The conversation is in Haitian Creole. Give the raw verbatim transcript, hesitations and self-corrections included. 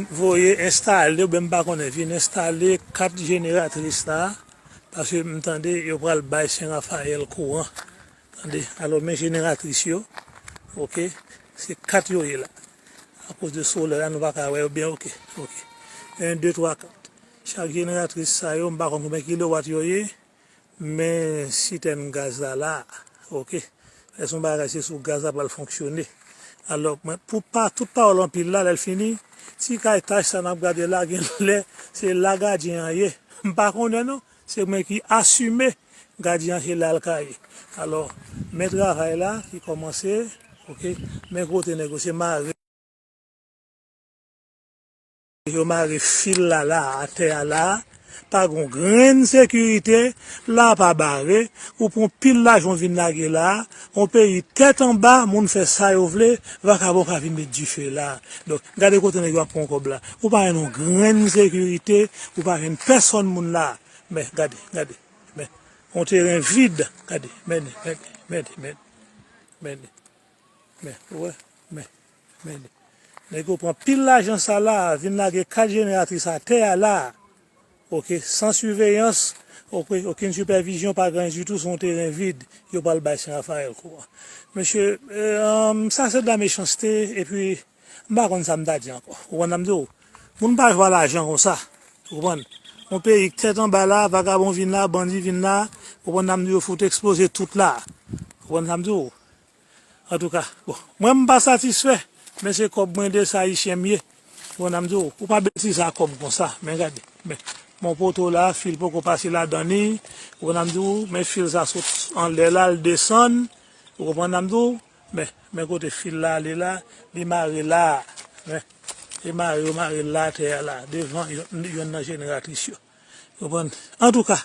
voye enstale, oubyen m pa konnen, vin enstale kat jeneratris la, paske m tande yo pral bay Sen Rafayèl kouran. Tande, alò, men jeneratris yo, oke, se kat yo ye la. Akoz de solèy la, nou pa ka wè yo byen, oke, oke. En, de, twa, kat. Chak jeneratris sa yo, m pa konn konbyen kilowat yo ye, men sitèn gaz la la, oke. Lè se yon bagay, se sou gaz la pral fonksyone. Alò, mwen, pou pa tout pawòl anpil la, lè l fini, ti kay tach sa n ap gade la, gen lè, se la gadyen an ye. M pa konnen non, se mwen ki asime gadyen an, se la l ka ye. Alò, men travay la ki kòmanse, oke, men kote nèg yo, se mare. Yo mare fil la la, atè a la, pa gon grenn sekirite, la pa bare, ou pran pil lajan w vin lage la, yon peyi tèt anba, moun fè sa yo vle, vakabon ka vin met dife la. Donk, gade kote nèg yo ap pran kòb la. Ou pa jwenn yon grenn sekirite, ou pa jwenn pèsonn moun la. Men, gade, gade, men, yon teren vid, gade, men, men, men, men, men. Men, ou wè, men, men. Nèg yo pran pil lajan sa la, vin lage kat jeneratris atè a la. Oke, san siveyans, oke, okenn sipèvizyon, pa gen anyen ditou, se yon teren vid, yo pral bay Sen Rafayèl kouran. Mesye, e, sa se de la mechanste, epi, m pa konn sa m ta di ankò. Ou konprann sa m di w? Moun pa jwe a lajan konsa. Ou konprann? Yon peyi k tèt anba la, vagabon vin la, bandi vin la, ou konprann sa m di w, yo fout eksploze tout la. Ou konprann sa m di w? Antouka, bon, mwen m pa satisfè, men se kòb mwen de sa Ayisyen m ye. Bon, n a m di w, ou pa betize a kòb konsa, men gade, men, men poto la, fil poko pase ladan li, ou konn a m di w, men fil sa sot anlè la, l desann, ou konprann n a m di w, men, men kote fil la ale la, li mare la, men, li mare, yo mare l la atè a la, devan yonn, yonn nan jeneratris yo. Ou konprann? Antouka,